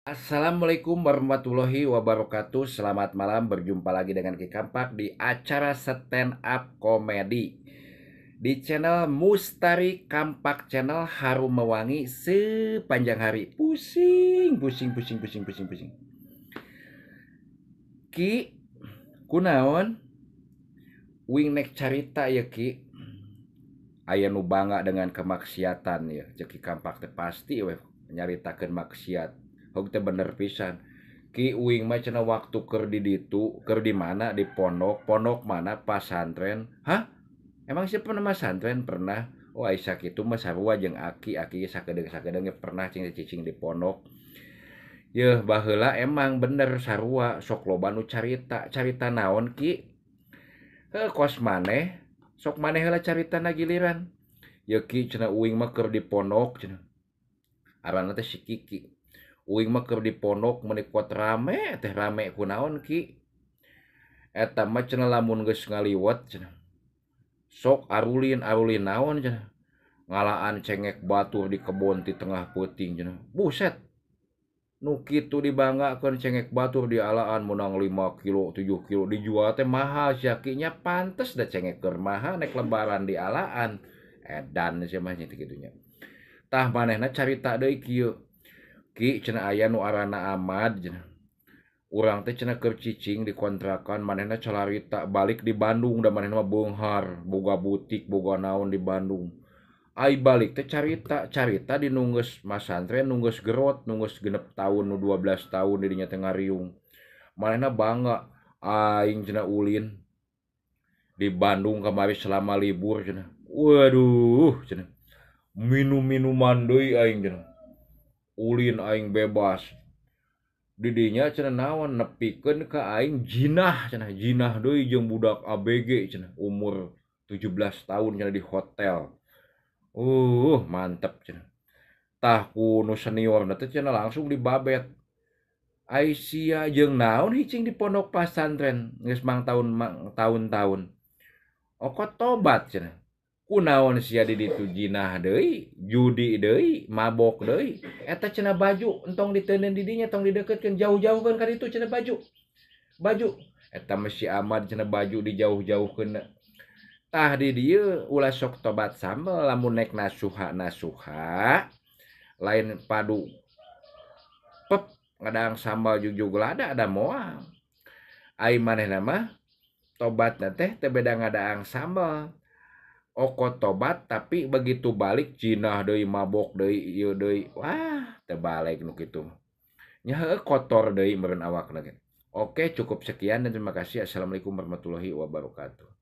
Assalamualaikum warahmatullahi wabarakatuh. Selamat malam, berjumpa lagi dengan Ki Kampak di acara stand up komedi di channel Mustari Kampak Channel. Harum mewangi sepanjang hari. Pusing, pusing, pusing, pusing, pusing, pusing. Ki, kunaon? Uing nek carita ya, Ki. Aya nu bangga dengan kemaksiatan ya. Cek Ki Kampak teh pasti we nyaritakeun maksiat. Hog teh bener pisan. Ki, uing mah cenah waktu keur di ditu, keur di mana, di pondok, pondok mana, pasantren. Hah? Emang sih pernah masantren? Pernah. Oh, Aisyah kitu mah sarua jeung aki, aki sakedeung-sakedeung ge pernah cing cicing di pondok. Yeuh, baheula emang bener sarua sok loba nu carita. Carita naon, Ki? Heuh, kos maneh, sok maneh heula caritana giliran. Yeuh, Ki, cenah uing mah keur di pondok cenah. Aranna teh si Kiki. Uing mah keur di pondok meuni kuat rame teh. Rame kunaon, Ki? Eta mah cenah lamun geus ngaliwet cenah. Sok arulin, arulin naon cenah? Ngalaan cengek batur di kebon ti tengah peuting cenah. Buset. Nu kitu dibanggakeun, cengek batur dialaan meunang 5 kilo, 7 kilo, dijual teh mahal sia, Ki. Nya pantes da cengek keur mahal, nek lebaran dialaan. Edan sia mah nya kitu nya. Tah, manehna carita deui kieu. Ki, cenah aya nu aranna Ahmad cenah. Urang teh cenah keur cicing di kontrakan, manehna calarita balik di Bandung, da manehna mah beunghar, boga butik, boga naon di Bandung. Ai balik teh carita, carita di nu geus masantren, nu geus gerot, nu geus 6 tahun, nu 12 tahun di dinya teh ngariung. Manehna bangga, aing cenah ulin di Bandung kamari selama libur cenah. Waduh cenah. Minum-minuman deui aing cenah. Ulin aing bebas. Di dinya cenah naon nepikeun ka aing jinah cenah, jinah deui jeung budak ABG cenah, umur 17 tahun cenah di hotel. Mantep cenah. Tah, ku nu seniorna teh cenah langsung dibabet. Ai sia jeung naon hicing di pondok pasantren geus mang taun mang taun-taun. Okot tobat cenah. Kunaon sia di ditu jinah deui, judi deui, mabok deui. Eta cenah baju entong diteundeun di dinya, tong dideukeutkeun, jauh-jauhkeun ka ditu cenah baju. Baju eta mah si Ahmad cenah baju dijauh-jauhkeun. Tah, di dieu ulah sok tobat sambel lamun nek nasuha, nasuha lain padu pep ngadang sambal jugjug lada ada moal. Ai manehna mah tobatna teh teu beda ngadaang sambal. Okot tobat tapi begitu balik jinah deui, mabok deui, ieu deui. Wah, teu balik nu kitu. Nya heueuh, kotor deui meureun awakna ge. Oke, cukup sekian dan terima kasih. Assalamualaikum warahmatullahi wabarakatuh.